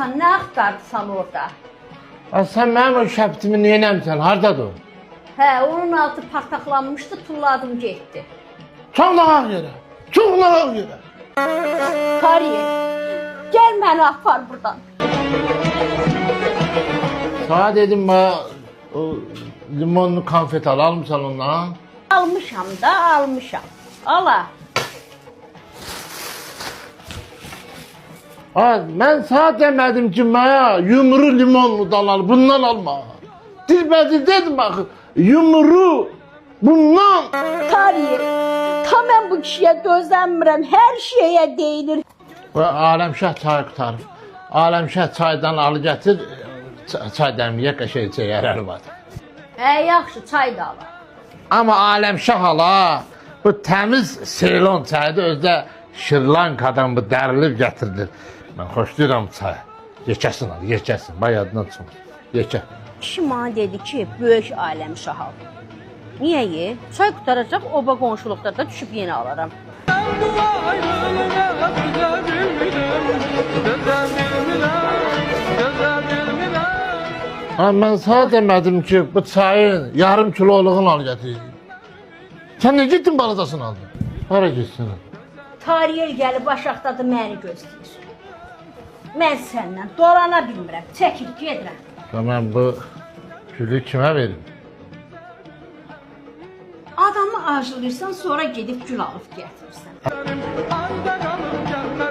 Olsan nə axtarırsan orada? Ha, sən mənim o şəptimi niyə eləmisən? Hardadır o? Hə, onun altı partaqlanmışdı, tulladım getdi. Çox nahaq yerə. Çox nahaq yerə. Tariye, gəl məni apar buradan. Sana dedim bana o limonlu konfet al, almışsan ondan. Almışam da, almışam. Ala. Ha, mən sana demədim ki, mənə yumru limonludan al, bundan alma. Dilbədir dedim axı, yumru bundan. Tariye, ta mən bu kişiyə dözənmirəm, hər şeyə deyilir. Və Aləmşah çay qurtarıb. Aləmşah çaydan al gətir, çay dəmliyə qəşəng çəyərər var. Hə, yaxşı, çay da ala. Amma Aləmşah ala, bu təmiz Seylon çayıdır, özü də Şri-Lankadan bu dərilib gətirilir. Mən xoşlayıram çayı. Yekəsin al, yekəsin. Bax yadından çıxmır. Yekə. Kişi mənə dedi ki, böyük Aləmşah al. Niyə ye? Çay qurtaracaq, oba qonşuluqda da düşüb yenə alaram. Ha, mən sana demədim ki, bu çayın yarım kiloluğunu al gətir. Sən nə getdin balacasını aldın? Hara getsin? Tariyel gəlib aşağıdadır məni gözləyir. Mən səndən dolana bilmirəm. Çəkil, gedirəm. Ya mən bu gülü kimə verim? Adamı arzulayırsan, sonra gedib gül alıb gətirirsən. Ayda qalıb gəlmə.